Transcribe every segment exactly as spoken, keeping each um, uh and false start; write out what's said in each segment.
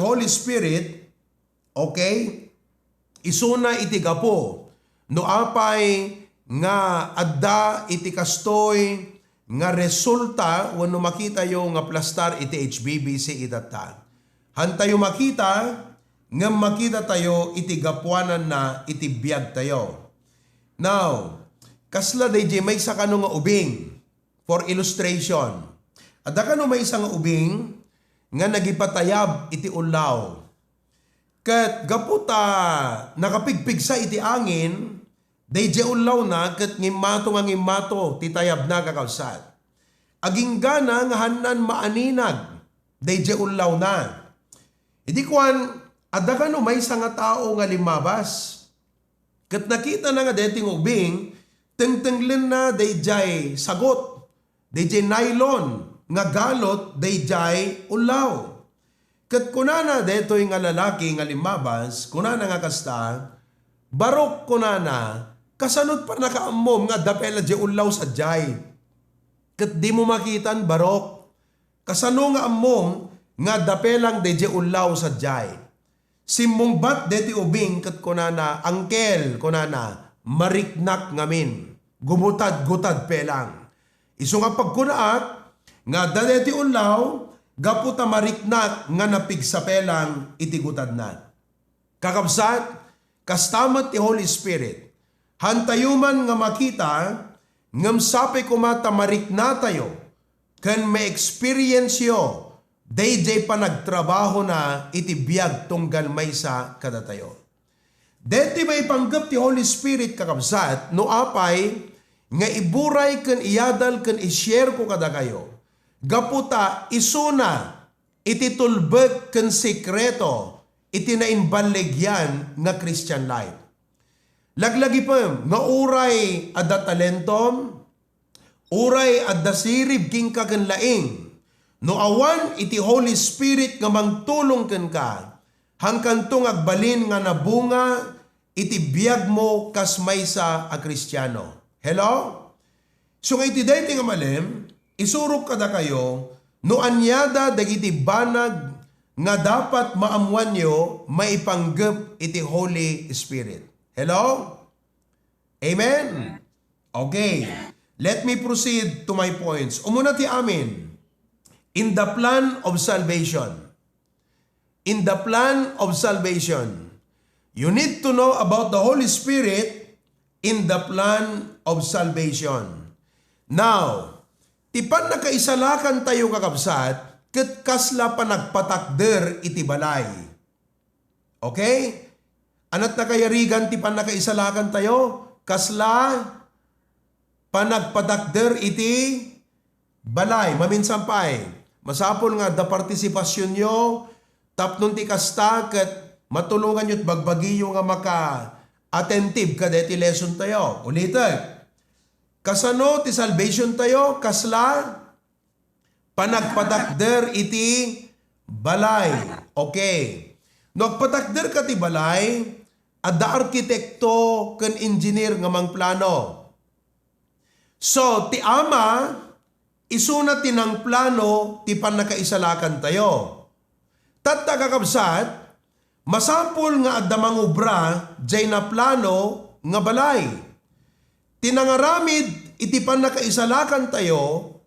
Holy Spirit, okay? Isuna iti gapu no apay nga adda iti kastoy nga resulta wenno makitayo nga plastar iti H B B C itatta. Hantayo makita, ngem makitatayo iti gapuananna iti biagtayo. Now, kasla daydiay maysa kano nga ubing? For illustration, adda kano maysa nga ubing nga nagipatayab iti ullaw. Ket gapu ta nakapigpigsa iti angin, daydiay ullawna ket ngimmato nga ngimmato ti tayabna, kakabsat. Aginggana nga hannan maaninag daydiay ullawna. Idi kuan, adda kano maysa nga tao nga limmabas. Ket nakitana nga daytoy nga ubing, tengtenglenna daydiay sagut, daydiay nylon nga galut daydiay ullaw. Ket kunana daytoy nga lalaki nga limmabas, kunana nga kasta, "Barok," kunana, "kasano ti pannakaammom nga adda pay la diay ullaw sadiay? Ket dimo makitan, barok. Kasano nga ammom nga adda pay lang daydiay ullaw sadiay?" Simmungbat daytoy ubing ket kunana, "Angkel," kunana, "mariknak ngamin. Gumutad-gutad pay lang. Isu nga pagkunaak nga adda daytoy ullaw, gapu ta mariknak nga napigsa pay lang iti gutadna." Kakabsat, kasta met ti Holy Spirit. Hantayo man nga makita, ngem sapay koma ta mariknatayo ken ma-experienceyo daydiay panagtrabahona iti biag tunggal maysa kadatayo. Daytoy maipanggep ti Holy Spirit, kakabsat, no apay nga iburay ken iyadal ken i-share ko kadakayo, gapu ta isuna iti tulbek ken sekreto iti naimballigian nga Christian life. Laglagipem nga uray adda talentom, uray adda sirib kenka ken laing, no awan iti Holy Spirit nga mangtulong kenka, haankanto nga agbalin nga nabunga iti biagmo kas maysa a Kristiano. Hello? Isu nga iti daytoy nga malem, isurok kadakayo no aniada dagiti banag nga dapat maammoanyo maipanggep iti Holy Spirit. Hello? Amen? Okay. Let me proceed to my points. Umuna ti amin. In the plan of salvation. In the plan of salvation. You need to know about the Holy Spirit in the plan of salvation. Now, ti pannakaisalakantayo, kakabsat, ket kasla panagpatakder iti balay. Okay? Ania't nakayarigan ti pannakaisalakantayo? Kasla panagpatakder iti balay. Maminsan pay, masapul nga adda partisipasionyo tapno ti kasta ket matulonganyo ti bagbagiyo nga maka-attentive kadaytoy lessontayo. Ulitek, kasano ti salvationtayo? Kasla panagpatakder iti balay. Okay. No agpatakderka ti balay, adda arkitekto ken engineer nga mangplano. So, ti Ama, isuna ti nangplano ti pannakaisalakantayo. Tatta, kakabsat, masapul nga adda mangubra diay naplano nga balay. Ti nangaramid iti pannakaisalakantayo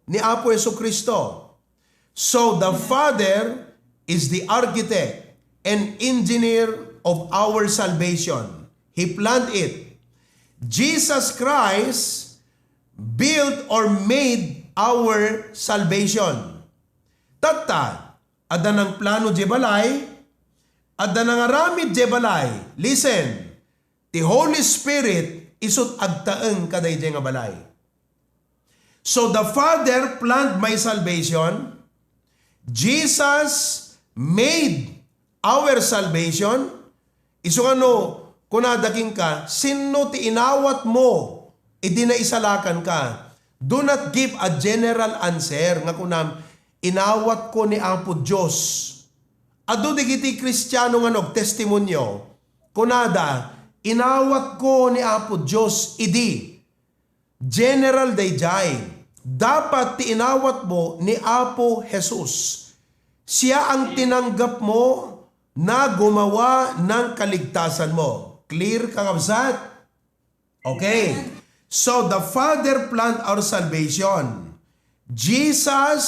ni Apo Jesu-Cristo. So the Father is the architect and engineer of our salvation. He planned it. Jesus Christ built or made our salvation. Tatta, adda nangplano diay balay, adda nangaramid diay balay. Listen, ti Holy Spirit isut' agtaeng kadaydiay nga balay. So the Father planned my salvation. Jesus made our salvation. Isu nga no, kunada kenka, "Sinno ti inawatmo idi naisalakanka?" Do not give a general answer nga kunam, "Inawatko ni Apo Dios." Adu dagiti Kristiano nga nagtestimonio, kunada, "Inawatko ni Apo Dios idi." General daydiay. Dapat ti inawatmo ni Apo Jesus. Siya ang tinanggapmo na gumawa ng kaligtasan mo. Clear, kakabsat? Okay. So, the Father planned our salvation. Jesus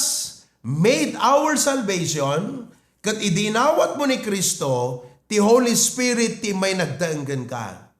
made our salvation. Ket idi inawat mo ni Cristo, ti Holy Spirit ti may nagtaeng kenka.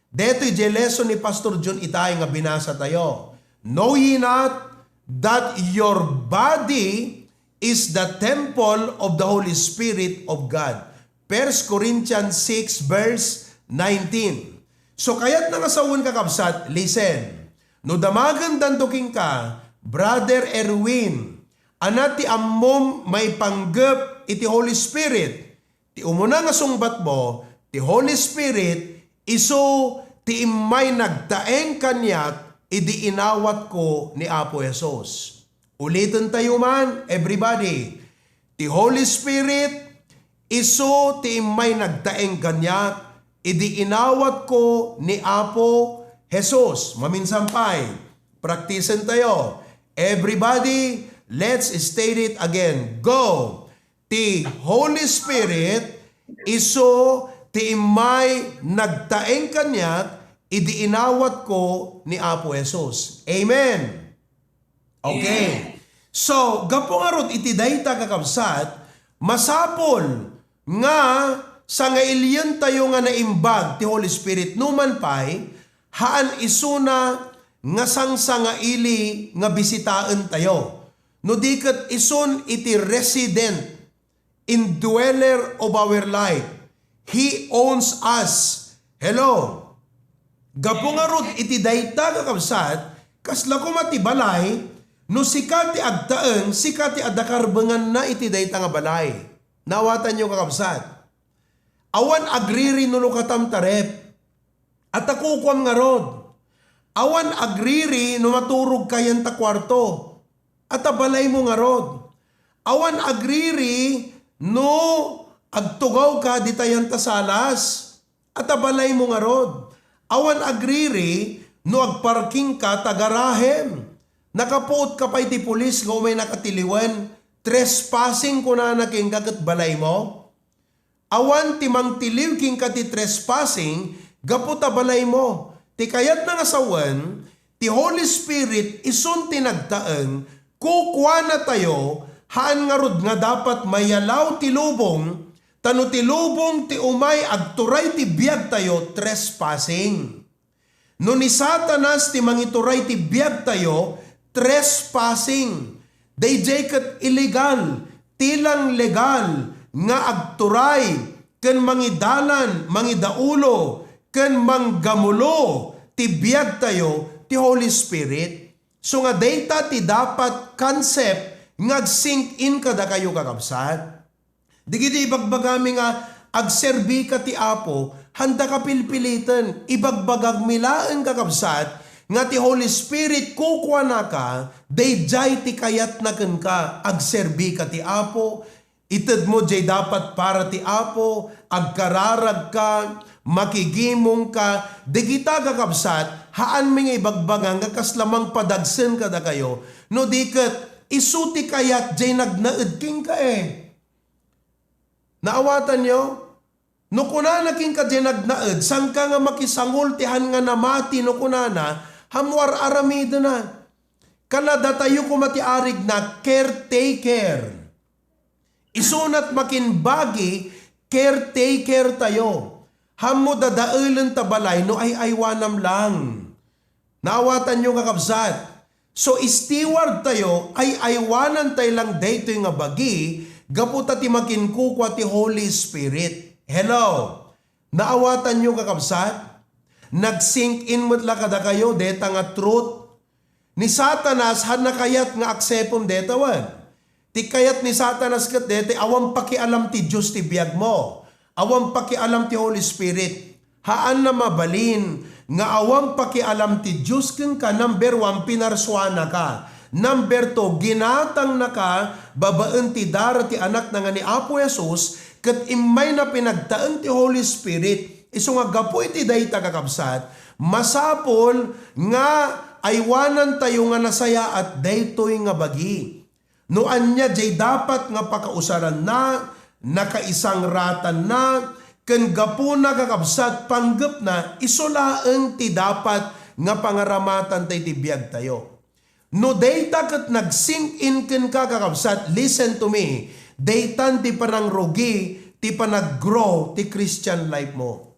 Detoy jay lesson ni Pastor Jun itay nga binasa tayo. Know ye not that your body is the temple of the Holy Spirit of God? First Corinthians six verse nineteen. So, kayatna nga sawen, kakabsat, listen. No damagendanto kenka, Brother Erwin, ania ti ammom maipanggep iti Holy Spirit? Ti umuna nga sungbatmo, ti Holy Spirit isu ti immay nagtaeng kaniak idi inawatko ni Apo Jesus. Uliten tayo man, everybody. Ti Holy Spirit isu ti immay nagtaeng kaniak idi inawatko ni Apo Jesus. Maminsan pay, praktisen tayo. Everybody, let's state it again. Go! Ti Holy Spirit isu ti immay nagtaeng kaniak idi inawatko ni Apo Jesus. Amen. Okay. Amen. So, gapu ngarud iti dayta, kakabsat, masapul nga sangailien tayo nga naimbag ti Holy Spirit. Numan pay, haan isuna nga sangsangaili nga bisitaen tayo. No di ket isun iti resident, indweller of our life. He owns us. Hello? Gapu ngarud iti dayta, kakabsat, kasla koma ti balay, no sika ti agtaeng, sika ti adda karbenganna iti dayta nga balay. Naawatanyo, kakabsat? Awan agriri no lukatam ta ref. Ata kukuam ngarud. Awan agriri no maturogka ita kuarto. Ata balaymo ngarud. Awan agriri no agtugawka dita ita salas. Ata balaymo ngarud. Awan agriri no agparkingka ta garahem. Nakapuotka pay ti pulis nga umay nakatiliwen. Trespassing kunana kenka ket balaymo. Awan ti mangtiliw kenka ti trespassing gapu ta balaymo. Ti kayatna nga sawen, ti Holy Spirit isun ti nagtaeng, kukuanatayo, haan ngarud nga dapat mayalaw ti lubong, ta no ti lubong ti umay agturay ti biagtayo, trespassing. No ni Satanas ti mangituray ti biagtayo, trespassing. Daydiay ket illegal, ti lang legal nga agturay ken mangidalan, mangidaulo, ken manggamulo ti biagtayo ti Holy Spirit. So nga dayta ti dapat concept nga ag-sink in kadakayo, kakabsat. Dagiti ibagbagami nga agserbika ti Apo, haanda ka pilpiliten. Ibagbagami laeng, kakabsat, nga ti Holy Spirit kukuanaka, daydiay ti kayatna kenka. Agserbika ti Apo, itedmo jay dapat para ti Apo, agkararagka, makigimongka. Dagita, kakabsat, haanmi nga ibagbaga nga kasla mangpadagsen kadakayo. No di ket, isu ti kayat jay nagnaed kenka, eh. Naawatanyo? No kunana kenka jay nagnaed, saanka nga makisangul ti haan nga namati no kunana, hammo ar-aramidena. Kana datayo koma ti arigna, caretaker. Isunat makimbagi, caretaker tayo. Hammo dadaelen ta balay no ay-aywanam lang. Naawatanyo, kakabsat? So, steward tayo, ay-aywanan tayo lang daytoy nga bagi, gapu ta ti makinkukua ti Holy Spirit. Hello? Naawatanyo, kakabsat? Nag-sink in met la kadakayo deta nga truth? Ni Satanas, haanna kayat nga aksepem deta wen? Ti kayat ni Satanas ket daytoy, awan pakialam ti Dios ti biagmo. Awan pakialam ti Holy Spirit. Haanna mabalin nga awan pakialam ti Dios kenka. Number one, pinarsuanaka. Number two, ginatangnaka babaen ti dara ti Anakna nga ni Apo Jesus, ket immayna pinagtaeng ti Holy Spirit. Isu nga gapu iti dayta, kakabsat, masapul nga aywanantayo nga nasayaat daytoy nga bagi. No ania jay dapat nga pakausaranna, nakaisangratanna, ken gapuna, kakabsat, panggepna, isu laeng ti dapat nga pangaramatan tayo iti biagtayo. No dayta ket nag-sink in kenka, kakabsat, listen to me, daytan ti panangrugi ti panag-grow ti Christian life mo.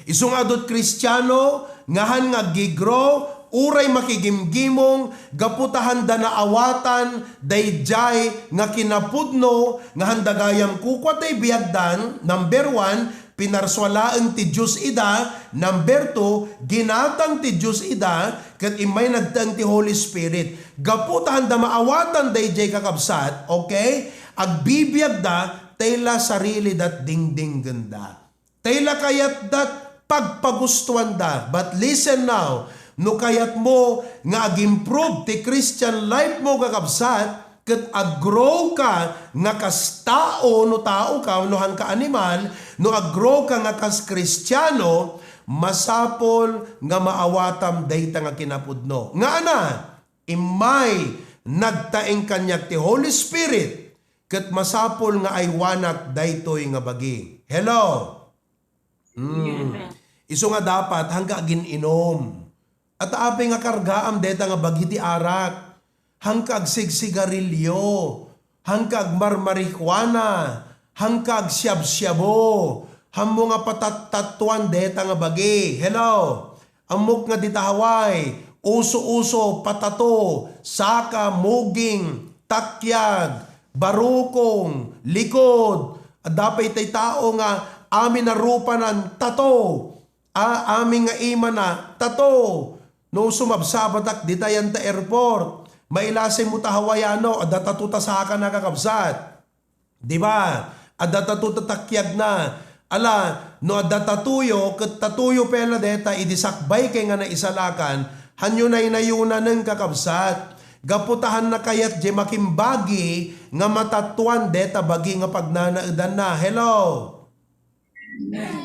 Isu nga adut Kristiano nga han nga aggi-grow, uray makigimgimong, gapu ta handa naawatan daydiay nga kinapudno nga handa gayam kukua tay biagdan. Number one, pinarsualaeng ti Dios ida. Number two, ginatang ti Dios ida, ket immay nagtaeng ti Holy Spirit. Gapu ta handa maawatan daydiay, kakabsat, okay? Agbibiagda, tay la sarilidat dingdinggenda. Tay la kayatdat pagpagustuanda. But listen now, no kayatmo nga ag-improve ti Christian life mo, kakabsat, ket ag-grow ka nga kas tao, no tao ka, no han ka animal, no ag-grow ka nga kas Kristiano, masapul nga maawatam dayta nga kinapudno. Nga ana, immay nagtaeng kaniak ti Holy Spirit, ket masapul nga aywanak daytoy nga bagi. Hello? Mm. Isu nga dapat, hangka agin-inom. At apay nga kargaam deta nga bagi ti arak? Hangka agsigsigarilyo, hangka agmarmarihuana, hangka agsiabsiabo, hammo nga patattattuan deta nga bagi. Hello? Ammok nga dita Hawaii, uso-uso, patato, saka, muging, takyag, barukong, likod. Adda pay tay tao nga amin a rupanan tato. A, amin nga imana tato. No sumabsabatak ditayan ta airport, mailasay mo ta Hawaiano, adda tato ta saka na, kakabsat. Di ba? Adda tato ta takyag na. Ala, no adda tatoyo, ket tatoyo pay la deta, idi sakbay kay nga naisalakan, hanyo naynayunanen, kakabsat. Gapu ta hanna kayat diay makimbagi nga matattuan deta bagi nga pagnanaedanna. Hello?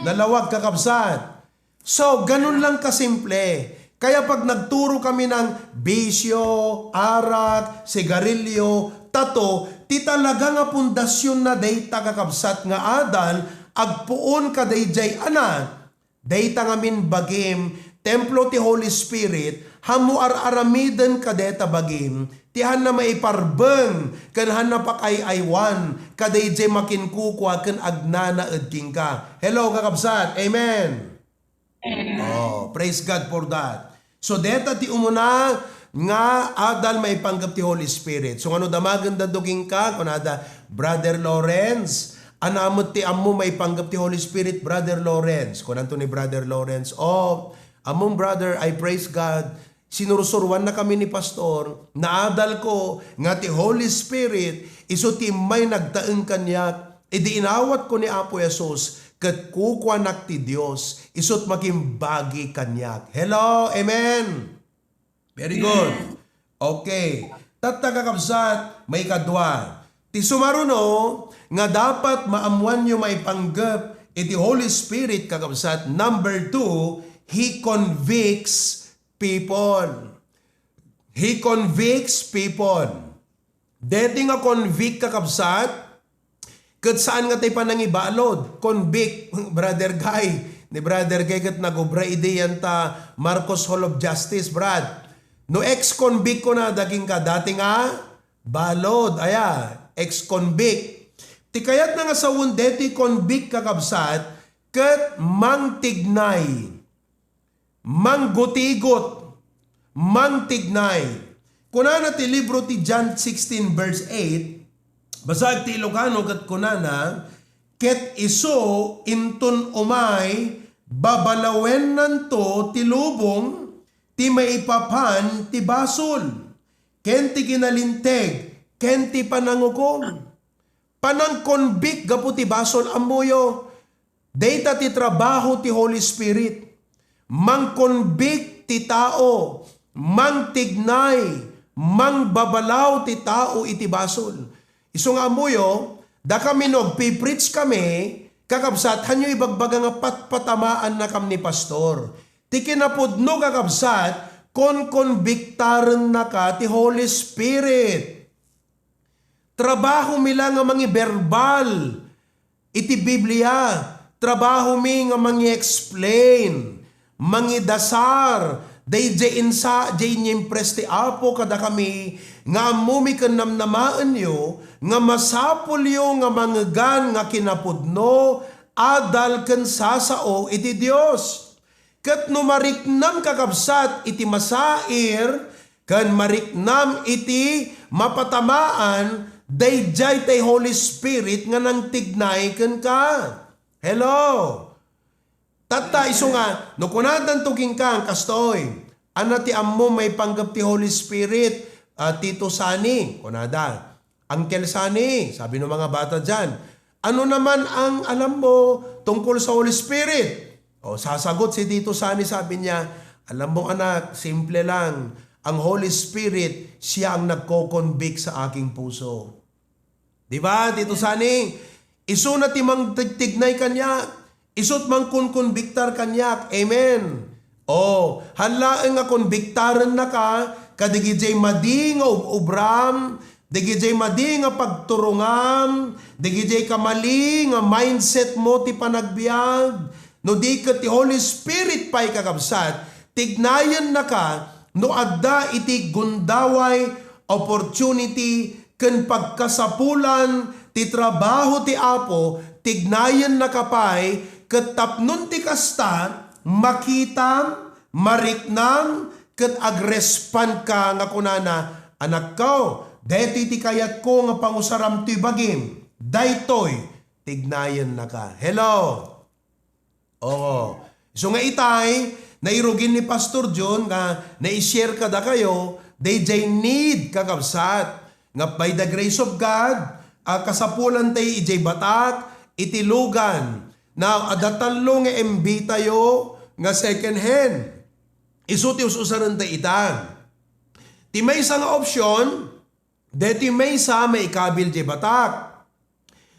Nalawag, kakabsat. So, ganun lang kasimple. Kaya pag nagturo kami ng bisyo, arak, sigarilyo, tato, ti talaga nga pundasyon na dayta, kakabsat, nga adal, agpuon kadaydiay ana, dayta ngamin bagim, templo ti Holy Spirit, hammo ar-aramiden kadeta bagim, ti hanna maiparbeng, ken hanna pakaay-aywan, kadaydiay makinkukua ken agnanaed kenka. Hello, kakabsat. Amen. Oh, praise God for that. So, deta ti umuna nga adal maipanggep ti Holy Spirit. So, ngano damagenda kenka? Kunada, Brother Lawrence, ania met ti ammo maipanggep ti Holy Spirit, Brother Lawrence? Kunanto ni Brother Lawrence, "Oh, ammom, brother, I praise God. Sinursuruannakami ni Pastor, naadalko nga ti Holy Spirit isu ti immay nagtaeng kaniak. Idi inawatko ni Apo Jesus, ket kukuanak ti Dios, isut makimbagi kaniak." Hello, amen. Very good. Okay. Tatta, kakabsat, maikadua. Ti sumaruno nga dapat maammuanyo maipanggep iti Holy Spirit, kakabsat, number two, He convicts people. He convicts people. Deti nga convict, kakabsat, ket saan nga tay panangibalud. Convict, Brother Guy. Ni Brother Guy ket nagobra idi yan ta Marcos Hall of Justice, Brad. No ex-convict, kunada kenka, dati nga balud, aya, ex-convict. Ti kayatna nga sawen deti convict, kakabsat, ket mangtignay. Manggutigot, mangtignay. Kunana ti libro ti John sixteen verse eight, basaek ti Ilocano ket kunana, "Ket isu inton umay, babalawennanto ti lubong ti maipapan ti basol, ken ti kinalinteg, ken ti panangukom." Panangkonbik gapu ti basol, ammoyo. Dayta ti trabaho ti Holy Spirit. Mangkonbik ti tao, mangtignay, mangbabalaw ti tao iti basol. Isu nga ammoyo, dakami no agpipreach kami, kakabsat, hanyo ibagbaga nga patpatamaannakam ni pastor. Ti kinapudno, kakabsat, konkonbiktarennaka ti Holy Spirit. Trabaho mi la nga mangiberbal. Iti Biblia, trabahomi nga mangi-explain, mangidasar, daydiay insa, diay inimpres ti Apo kadakami, nga ammomi ken namnamaenyo, nga masapulyo nga mangegan nga kinapudno, adal ken sasao iti Dios. Ket no mariknam, kakabsat, iti masair, ken mariknam iti mapatamaan, daydiay tay Holy Spirit nga nangtignay kenka. Hello? Tatta, isu nga, no kunadanto kenka, kastoy, "Ania ti ammom maipanggep ti Holy Spirit, ah, Tito Sani?" kunada. "Uncle Sani," sabi ng mga bata diyan, "ano naman ang alam mo tungkol sa Holy Spirit?" O, sasagot si Tito Sani, sabi niya, "Alam mo, anak, simple lang. Ang Holy Spirit, siya ang nagko-convict sa aking puso." Di ba, Tito Sani? Isu na ti mangtigtignay kaniak. Isut' mangkunkonbiktar kaniak. Amen. O, han laeng nga konbiktarennaka, kadigidiay madi nga ub-ubram, digidiay madi nga pagturongam, digidiay kamali nga mindset mo ti panagbiag, no di ket ti Holy Spirit pay, kakabsat, tignayennaka no adda iti gundaway, opportunity, ken pagkasapulan ti trabaho ti Apo, tignayennaka pay, ket tapnon ti kasta, makitam, mariknam, ket agrespondka nga kunana, "Anakko, daytoy ti kayatko nga pangusaram toy bagim. Daytoy, tignayennaka." Hello? Oo. So nga itay, nairugin ni Pastor John nga nai-share kadakayo, daydiay need, kakabsat, nga by the grace of God, a kasapulan tayo idiay Batak, iti lugan. Now, adda tallo nga M B tayo nga second hand. Isu ti us-usaren tayo ita. Ti maysa nga option, daytoy maysa maikabil diay Batak.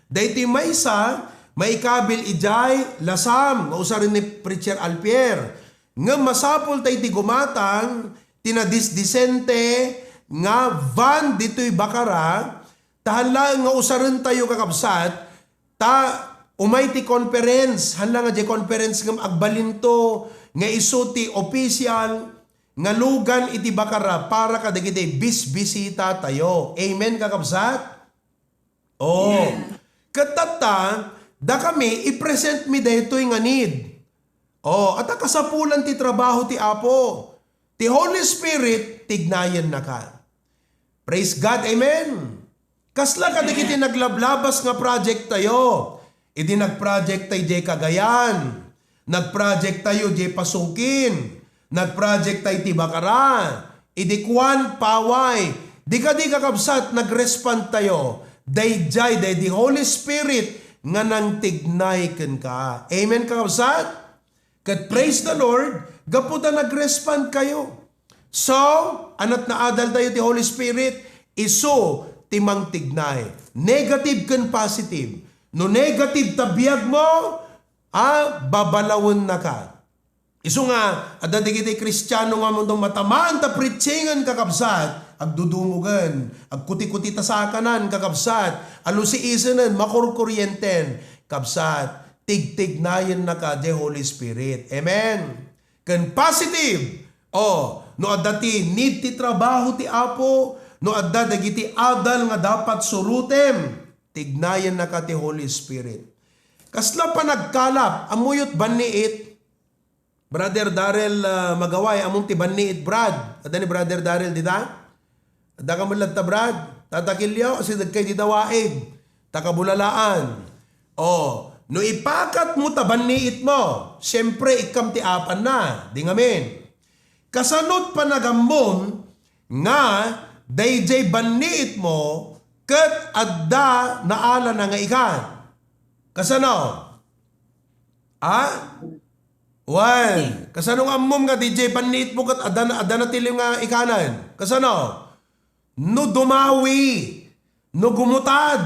Daytoy maysa maikabil idiay Lasam nga usaren ni Preacher Alpier. Ngem masapul tayo ti gumatang ti nadisdisente nga van ditoy Bacara, ta han laeng nga usaren tayo, kakabsat, ta umay ti conference, han la nga diay conference ngem agbalinto nga isu ti official nga lugan iti Bacara para kadagiti bisbisita tayo. Amen, kakabsat? Oo. Amen. Ket tatta, dakami, i-present mi daytoy nga need. Oo, adda kasapulan ti trabaho ti Apo. Ti Holy Spirit, tignayennaka. Praise God, amen. Kasla kadagiti naglablabas nga project tayo. Idi nag-project tayo diay Cagayan, nag-project tayo diay Pasukin, nag-project tayo ti Bacara, idi kuan, Paway, di kadi, kakabsat, nag-respond tayo. Daydiay, daydi Holy Spirit nga nangtignay kenka. Amen, kakabsat? Ket praise the Lord, gapu ta nag-respond kayo. So, anat naadal tayo ti Holy Spirit, isu ti mangtignay. Negative ken positive. No negative ta biag mo, a, babalawennaka. Isu nga, adda dagiti Kristiano nga ammon matamaan ta preachingen, kakabsat, agdudumogen, agkutikuti ta sakanan, kakabsat, alusiisenen, makurkurienten, kabsat, tigtignayennaka diay Holy Spirit. Amen. Ken positive, o, no adda ti need ti trabaho ti Apo, no adda dagiti adal nga dapat surotem, tignayennaka ti Holy Spirit. Kasla panagkalap, ammom ti banniit? Brother Darrell, ah, Magaway, ammom ti banniit, Brad? Adda ni Brother Darrell dita? Adda ka met latta, Brad? Tata Kilio, asideg kay dita waig. Ta kabulalaan. O, no ipakat mo ta banniit mo, siyempre, ikkam ti apanna. Di ngamin. Kasano ti panagammom nga daydiay banniit mo ket adda naalana nga ikan? Kasano? A? Wen, kasano nga ammom nga daydiay banniit mo ket adda, adda natiliw nga ikanen? Kasano? No dumawi, no gumutad,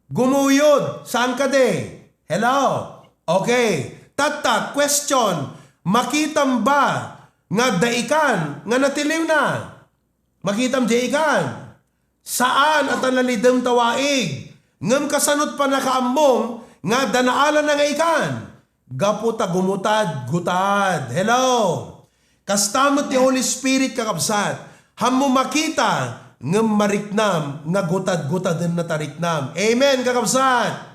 gumuyod, saan kadi? Hello? Okay. Tatta, question, makitam ba nga adda ikan nga natiliwna? Makitam diay ikan? Saan a ta nalidem ta waig. Ngem kasano ti pannakaammom nga adda naalana nga ikan, gapu ta gumutad-gutad. Hello? Kasta met ti Holy Spirit, kakabsat. Hammo makita, ngem mariknam nga gutad-gutaden na tariknam. Amen, kakabsat?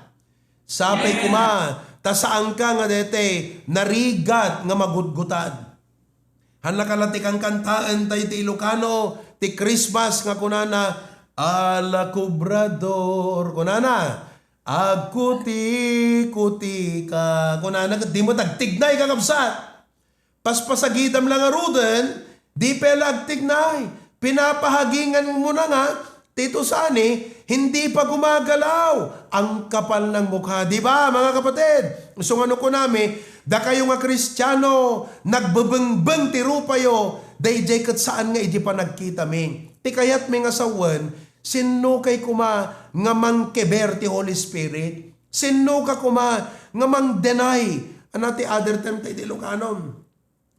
Sapay kuma, ta saanka nga daytoy narigat nga magutgutad. Hannaka la ti kankantaen tayo ti Ilocano, ti Christmas nga kunana, "Ala kubrador," kunana, "Agkuti-kutika," kunana, ket di mo tagtignay, kakabsat. Paspasagidam la ngaruden, di pay la agtignay. Pinapahagingan mo na nga, Tito Sani, hindi pa gumagalaw ang kapal ng mukha. Di ba, mga kapatid? So, ano ko nami, dakayo nga Kristiano, nagbebengbeng ti rupayo, dayjay ket saan nga idi panagkitami. Ti kayatmi nga sawen, sinno kay kuma nga mangkeber ti Holy Spirit? Sinno ka kuma nga mang-deny? Ano ti other term tayo ti Ilocano?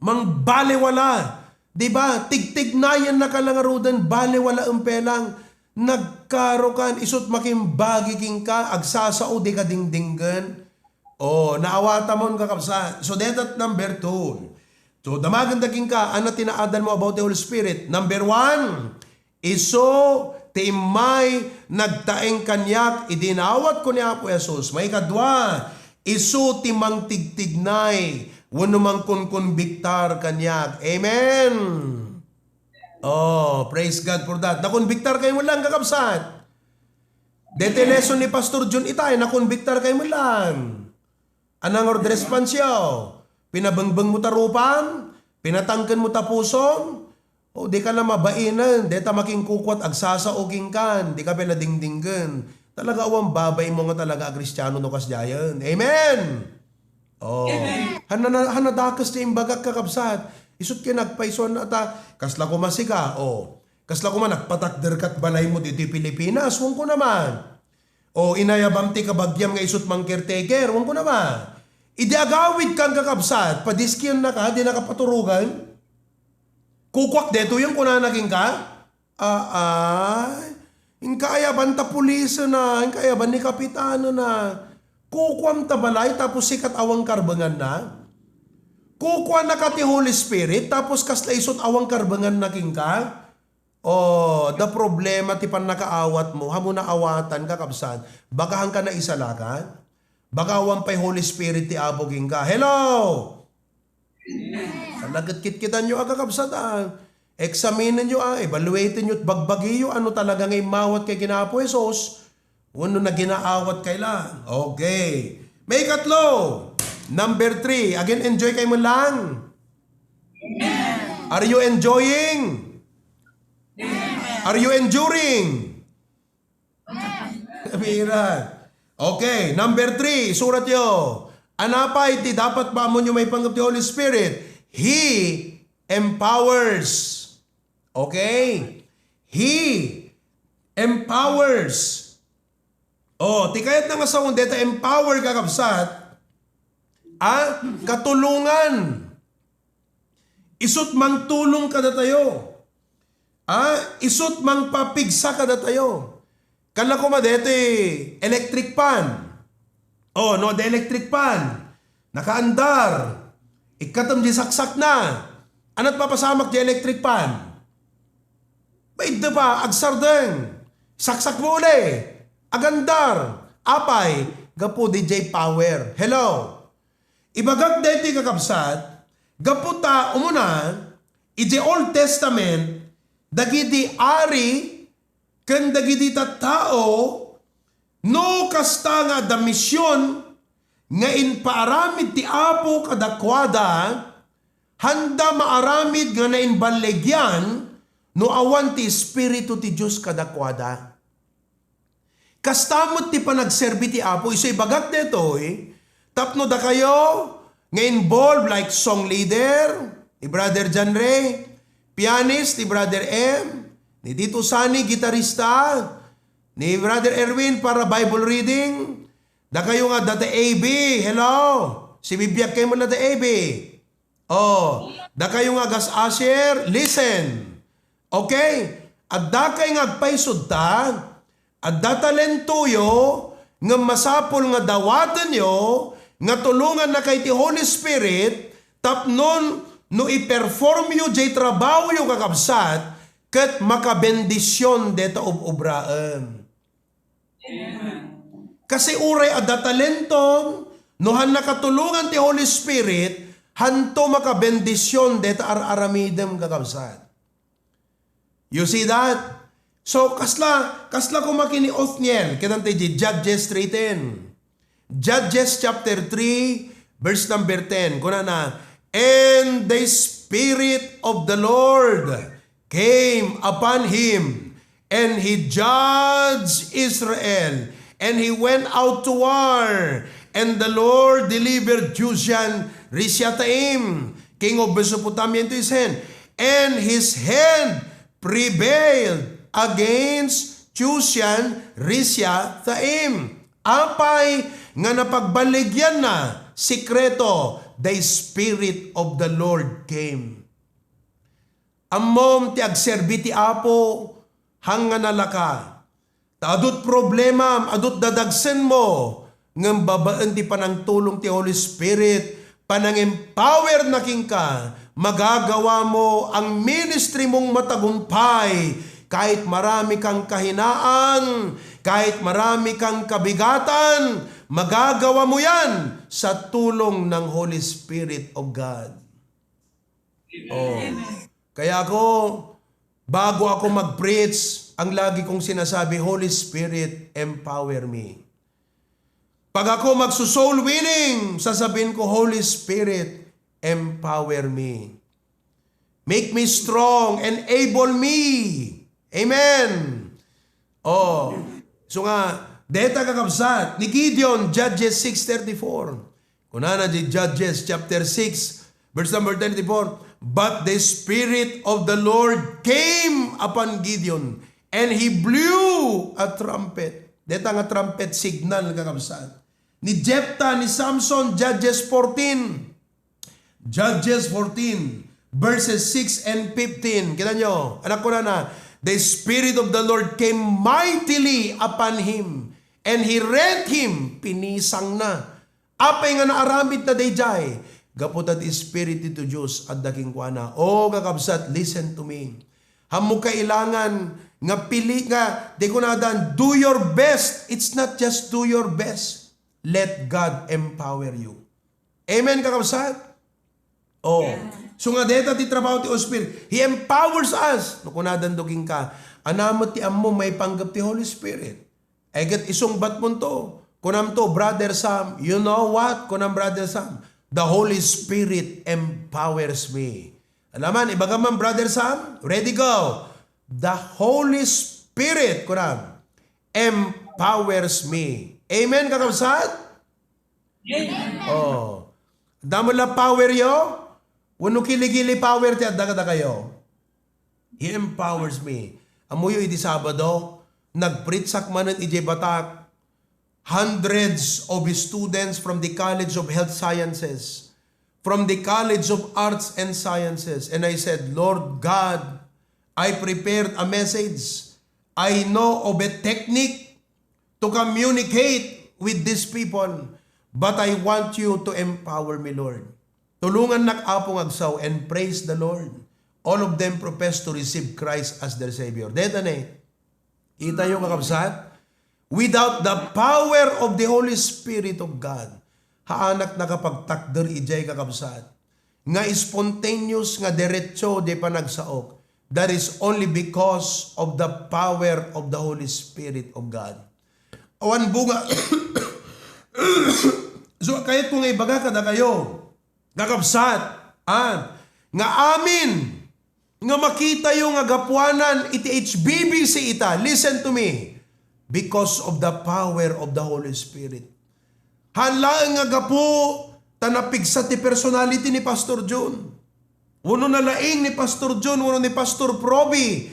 Mangbaliwala. Di ba? Tigtignayan na ka lang ngaruden, baliwala ang pelang. Nagkarokan, isut makimbagi king ka, agsasao, di ka dingdinggen. Oh, naawata mon, kakabsat. So, that at number two. So, damagen da king ka, ano tinaadan mo about the Holy Spirit? Number one, isu ti immay nagtaeng kaniak idi naawatko ni Apo Jesus. Maikadua, isu ti mangtigtignay wenno mangkonkonbiktar kaniak. Amen. Oh, praise God for that. Nakonbiktar kayo lang, kakabsat. Dete lesson ni Pastor Jun itay, nakonbiktar kayo lang. Anang response yo? Pinabengbeng mo ta rupam? Pinatangken mo ta pusom? O di ka na mabainen, deta makingkukuat agsasao king kan, di ka pay la dingdinggen. Talaga awan babai mo nga talaga a Kristiano no kasdiayen. Amen! Oh. Hana, hana dakes ti imbagak, kakabsat. Isut ken nagpaisuan na ta, kasla kuma sika, oh. Kasla kuma nagpatakder kat balay mo ditoy Pilipinas, wen ko naman. O inayabam ti kabagiam nga isut mang caretaker, wen ko naman. Idi agawid kan kakabsat, padiskian na ka, di nakapaturugan. Kukuak detoy yung kunana king ka? Aay. Inka ayaban ta pulisena, inka ayaban ni kapitano na. Kukuam ta balay tapos sikat awang karbengan na. Kukuan na ka ti Holy Spirit tapos kasla isut awang karbengan na king ka. Oh, the problema ti pannakaawat mo, hamo naawatan, kakabsat. Baka hangka naisalakan? Baka awan pay Holy Spirit ti Apo king ka. Hello! Talagat kitkitan yo, a kakabsat, ah. Examinen yo, ah. Evaluaten yo, bagbagiyo, ano talaga nga immawat kay kinapo Jesus. Wenno naginaawat kay la. Okay. Maikatlo. Number three. Again, enjoy kayo mo lang. Are you enjoying? Are you enduring? Bira. Okay, number three, surat yo. Anapay ti dapat ba mo nyo may panggap ti Holy Spirit? He empowers. Okay? He empowers. Oh, ti kayat na nga saon, deta empower, kakabsat, ah, katulungan. Isut mangtulong kadatayo. Ah, isut mangpapigsa kadatayo. Kala ko ma deti electric fan. Oh, no, the electric fan. Nakaandar. Ikkatem di saksak na. Anat papasamak di electric fan? Maidda pa, agsardeng. Saksak mo uli. Agandar. Apay, gapu di jay power. Hello? Ibagak daytoy, kakabsat, gapu ta umuna, iti Old Testament, dagiti ari ken dagiti tattao, no kasta nga adda mision nga impaaramid ti Apo kadakuada, handa maaramid nga naimballigian no awan ti Espiritu ti Dios kadakuada. Kasta met ti panagserbi ti Apo. Isu ibagak detoy, tapno dakayo nga involved like song leader, ni Brother John Ray, pianist, ni Brother M, ni Tito Sunny, gitarista, ni Brother Erwin para Bible reading, dakayo nga data A B, hello, si bibiyak kayo mo na da A B. Oh, dakayo nga gas usher, listen. Okay? Adda kay nga agpaisud ta, adda talentoyo, Ngem masapul nga dawatenyo nga tulongannaka iti Holy Spirit tapno no iperformyo jay trabahoyo, kakabsat, ket makabendision deta ob-obraem. Amen. Kasi uray adda talentom, no hannaka tulongan ti Holy Spirit, hanto makabendision deta ar-aramidem, kakabsat. You see that? So, kasla, kasla koma ken ni Othniel, kita ti Judges three ten. Judges chapter three, verse number ten. Kunana, "And the Spirit of the Lord came upon him, and he judged Israel, and he went out to war, and the Lord delivered Josiah Rishathaim, king of Mesopotamia, into his hand, and his hand prevailed against Josiah Rishathaim." Apay nga napagbaligyanna, sikreto, the Spirit of the Lord came. Ammom ti agserbi ti Apo, hangngana laka. Ta adut problemam, adut dadagsenmo, ngem babaen ti panangtulong ti Holy Spirit, panang-empower na kenka, magagawamo ang ministry mong matagumpay, kahit marami kang kahinaan, kahit marami kang kabigatan, magagawa mo yan sa tulong ng Holy Spirit of God. Oh. Kaya ako, bago ako mag-preach, ang lagi kong sinasabi, "Holy Spirit, empower me." Pag ako magso-soul winning, sasabihin ko, "Holy Spirit, empower me. Make me strong, enable me." Amen. Oh. So nga, deta, kakabsat, ni Gideon, Judges six thirty-four. Kunana di Judges chapter six, verse number thirty-four, "But the Spirit of the Lord came upon Gideon, and he blew a trumpet." Deta nga trumpet signal, kakabsat. Ni Jephthah, ni Samson, Judges fourteen. Judges fourteen, verses six and fifteen. Kita nyo, anak ko na, "The Spirit of the Lord came mightily upon him, and he rent him," pinisangna. Apay nga naaramidna daydiay? Gapu ta ti Espiritu ti Dios adda kenkuana. Oh, kakabsat, listen to me. Ammom kailangan nga pili nga, di ko nadan, do your best. It's not just do your best. Let God empower you. Amen, kakabsat? Oh. Yes. So nga deta ti trabaho ti Holy Spirit. He empowers us. No kunadan do kenka, "Ania met ti ammom maipanggep ti Holy Spirit?" Ay ket isungbatmonto. Kunamto, "Brother Sam, you know what?" Kunam, "Brother Sam, the Holy Spirit empowers me." Alaman, ibagam man, "Brother Sam, ready, go." "The Holy Spirit," kunam, "empowers me." Amen, kakabsat? Amen. Oh. Damo la power yo? Wenno kilikili power ti adda kadakayo? He empowers me. Ammoyo iti Sabado, nagpreachak manen idiay Batac. Hundreds of students from the College of Health Sciences, from the College of Arts and Sciences. And I said, "Lord God, I prepared a message. I know of a technique to communicate with these people, but I want you to empower me, Lord." Tulongannak, Apo, nga agsaw, and praise the Lord. All of them profess to receive Christ as their Savior. Deta ne, itayo, kakabsat, without the power of the Holy Spirit of God, haanak nakapagtakder idiay, kakabsat, nga spontaneous, nga diretso di panagsaok. That is only because of the power of the Holy Spirit of God. Awan bunga. So, kayat ko nga ibaga kadakayo, kakabsat, ah, nga amin nga makitayo nga gapuanan iti H B B C ita. Listen to me. Because of the power of the Holy Spirit. Haan laeng nga gapu ta napigsa ti personality ni Pastor John. Wenno nalaing ni Pastor John, wenno ni Pastor Proby.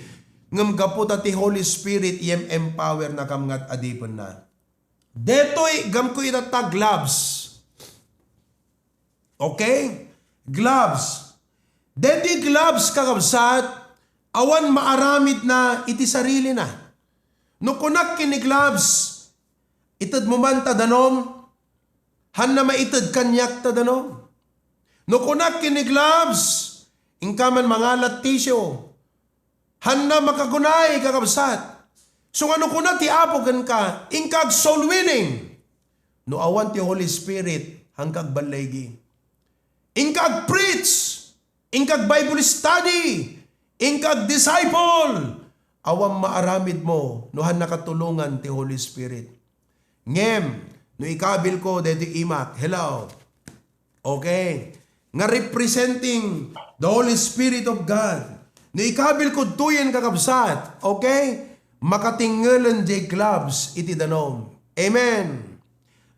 Ngem gapu ta ti Holy Spirit, iyem empower na kam nga adipenna. Detoy, gam ko ita ta gloves. Okay? Gloves. Deti gloves, kakabsat, awan maaramidna iti sarilina. No kunak ken ni gloves, Itedmo man ta danom? Hanna maited kaniak ta danom? No kunak ken ni gloves, inka man mangalat tissue. Hanna makagunay, kakabsat. So, nga no kuna ti Apo kenka, inka ag-soul winning. No awan ti Holy Spirit, hanka agballigi. Inka ag-preach, inka ag-Bible study, inka ag-disciple. Awan maaramidmo no hanna katulongan ti Holy Spirit. Ngem, no ikabilko daytoy imak, hello. Okay? Nga representing the Holy Spirit of God. No ikabilko ditoyen, kakabsat, okay? Makatingngelen jay gloves iti danom. Amen.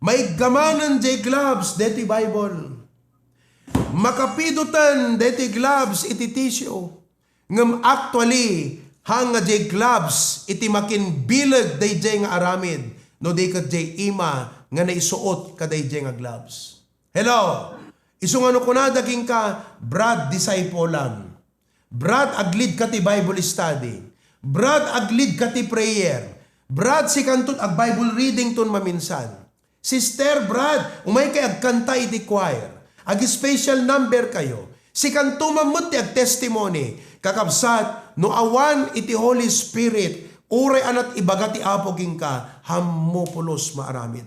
Maiggamanen jay gloves daytoy Bible. Makapidoten daytoy gloves iti tissue. Ngem actually, haan nga jay gloves iti makinbileg dayjay nga aramid, no di ket jay ima nga naisuot kadayjay nga gloves. Hello? Isu nga no kunada kenka, "Brad, disciple-am. Brad, ag-lead ka ti Bible study. Brad, ag-lead ka ti prayer. Brad, sikanton ag-Bible reading ton maminsan. Sister, Brad, umay kay agkanta iti choir. Ag-special number kayo. Sikanto man met ti ag-testimony." Kakabsat, no awan iti Holy Spirit, uray anat ibaga ti Apo kenka, hammo pulos maaramid.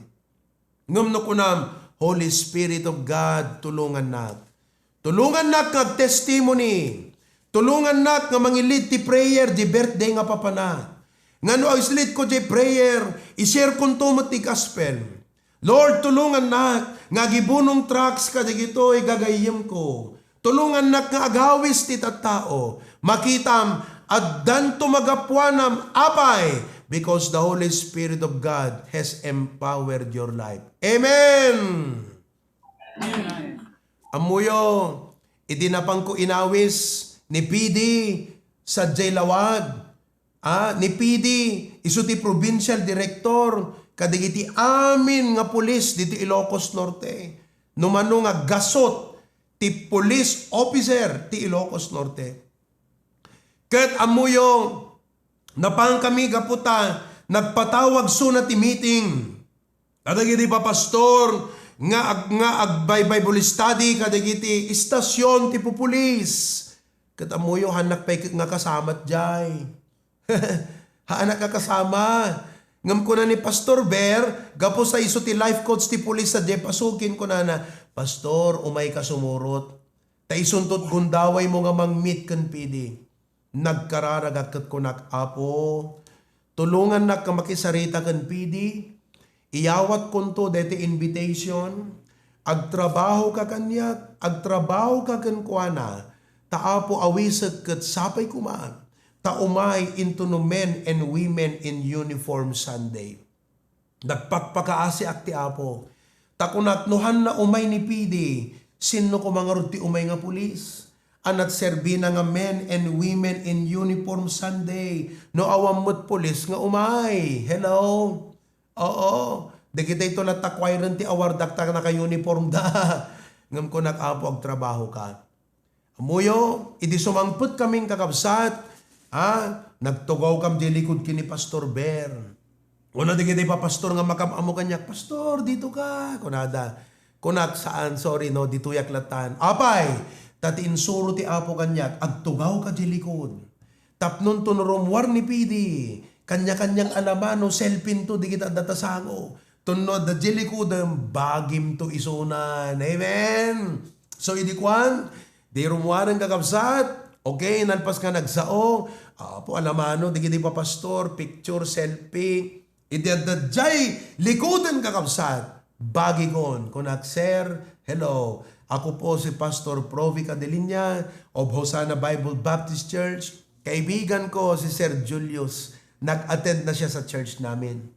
Ngem no kunam, "Holy Spirit of God, tulongannak. Tulongannak nga ag-testimony. Tulongannak nga mangilid ti prayer di birthday nga papana. Nga no agislitko di prayer, i-share konto met ti gospel. Lord, tulongannak nga agibunong tracts kadagitoy gagayyemko. Tulongannak nga agawis ti tattao. Makitam, addanto magapuanam, apay, because the Holy Spirit of God has empowered your life." Amen! Ammoyo, idi napanko inawis ni P D sadiay lawag, ah, ni P D, isu ti provincial director kadagiti amin nga pulis ditoy Ilocos Norte. No mano nga gasot ti police officer ti Ilocos Norte. Ket ammoyo, napankami gapu ta nagpatawag suna ti meeting kadagiti papastor nga ag-, nga agbaybaybaybay study kadagiti istasion ti pupulis. Ket ammoyo, hannak pay ket nga kasama jay. Hannak nga kasama. Ngem kuna ni Pastor Ber, gapu sa isu ti life coach ti pulis sadiay Pasukin, kunana, "Pastor, umayka sumurot. Ta isunto ti gundawaymo nga mang-meet ken P D." Nagkararagak ket kunak, "Apo, tulongannak nga makisarita ken P D. Iyawatkonto daytoy invitation. Agtrabahoka kaniak, agtrabahoka kenkuana. Ta, Apo, awisek ket sapay koma ta umay intono Men and Women in Uniform Sunday." Nagpakpakaasiak ti Apo. Ta kunak, "No hanna umay ni P D, sinno koma ngarud ti umay nga pulis? Anat serbina nga Men and Women in Uniform Sunday, no awan met pulis nga umay." Hello? Oo. Dagitoy latta choiren ti awardak ta naka-uniform da. Ngem kunak, "Apo, agtrabahoka." Ammoyo, idi sumangpet kamin, kakabsat, ha, nagtugaw kam di likud ken ni Pastor Ber. Kuna dagiti papastor nga makam-ammo kaniak, "Pastor, dito ka," kunada. Kunak, "Saan, sorry, no, ditoyak lattan." Apay, ta ti insuro ti Apo kaniak, "Agtugaw ka di likud. Tapno no rummuar ni P D, kanya-kanyang alamano, selfie-nto dagiti adda ta sango. Tapno adda di likudem, bagimto isunan." Amen. So, idi kuan, di rummuaren, kakabsat. Okay, nalpas nga nagsao, "Apo, alamano dagiti papastor, picture, selfie." Idi adda jay likuden, kakabsat, bagikon, kunak, "Sir, hello. Ako po si Pastor Provi Cadeliña of Hosanna Bible Baptist Church. Kaibigan ko si Sir Julius. Nag-attend na siya sa church namin.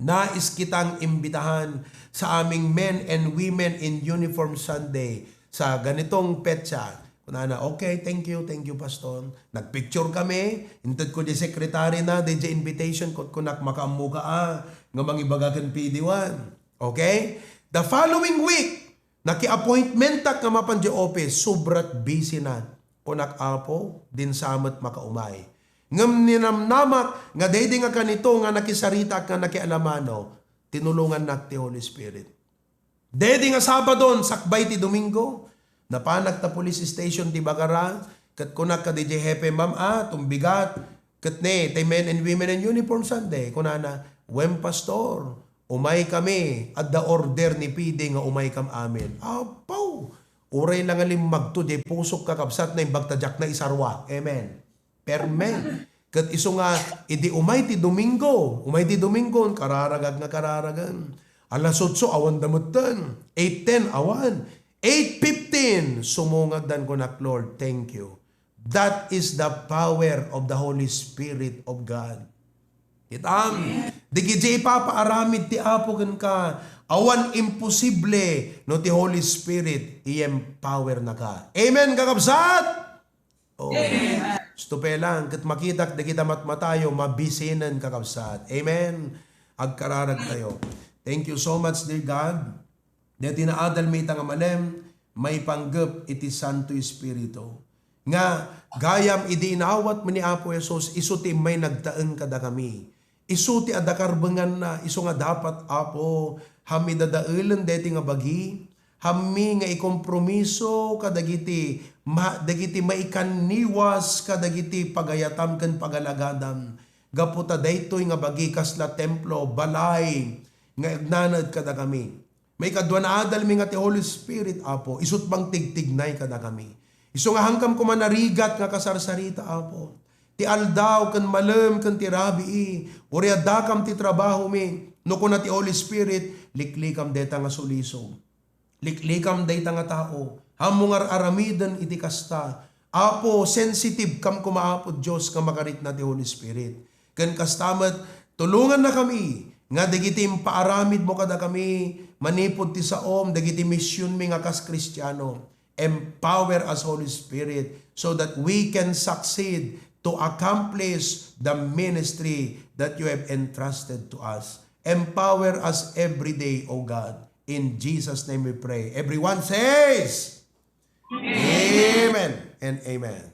Nais kitang imbitahan sa aming Men and Women in Uniform Sunday sa ganitong petsa." Kunana, "Okay, thank you, thank you, Pastor." Nagpicture kami, intedko di secretary na, di di invitation, ket kunak, "Makaammoka, a, nga mangibaga ken P D one." Okay? The following week, nakiappointmentak nga mapan di office, sobrat busy na. Kunak, "Apo, dinsa met makaumay." Ngem ninamnamak nga daydi nga kanito nga nakisaritaak nga nakialamano, Tinulongannak ti Holy Spirit. Daydi nga Sabadon, sakbay ti Domingo, napanak ta police station ti Bacara, ket kunak kadi jay hepe, "Ma'am, ah, tumbigat." Ket ne, tay men and women in uniform Sunday, kunana, "Wen, Pastor, umay kami, adda order ni P D nga umay kam amin." Apaw! Uray la nga limmagto, jay pusok, kakabsat, naimbag ta diak na isarwa. Amen. Perme. Ket isu nga, idi umay ti Domingo, umay ti Domingo, kararagak nga kararagan. Alas otso, awan da metten. Eight ten, awan. Eight fifteen, sumungagdan kunak, "Lord, thank you." That is the power of the Holy Spirit of God. Kitam, dagiti ipapaaramid ti Apo kenka, awan imposible no ti Holy Spirit i-empower naka. Amen, kakabsat? Oh. Amen. Gusto pe lang, ket makitak dagita matmatayo, mabisinen, kakabsat. Amen. Agkararag tayo. Thank you so much, dear God. Deti naadal mi ita nga malem, maipanggep iti Santo Espiritu. Nga gayam idi inawat mi ni Apo Jesus, isu ti immay nagtaeng kadakami. Isu ti adda karbenganna, isu nga dapat, Apo, hammi dadaelen deti nga bagi, hammi nga ikompromiso kadagiti ma-, dagiti maikanniwas kadagiti pagayatam ken pagalagadam. Gapu ta daytoy nga bagi kasla templo, balay nga agnanaed kadakami. Maikadua, naadal mi nga ti Holy Spirit, Apo, isut' mangtigtignay kadakami. Isu nga hankam koma narigat nga kasarsarita, Apo. Ti aldaw ken malem ken ti rabii, uray addakam ti trabaho mi. No kuna ti Holy Spirit, liklikam dayta nga sulisog. Liklikam dayta nga tao. Ammo nga ar-aramiden iti kasta. Apo, sensitive kam koma, Apo Dios, nga makarikna ti Holy Spirit. Ken kasta met, tulongannakami nga dagiti impaaramidmo kadakami manipud ti saom, dagiti misionmi nga kas Kristiano, empower us, Holy Spirit, so that we can succeed to accomplish the ministry that you have entrusted to us. Empower us every day, O God. In Jesus' name we pray. Everyone says, Amen and amen.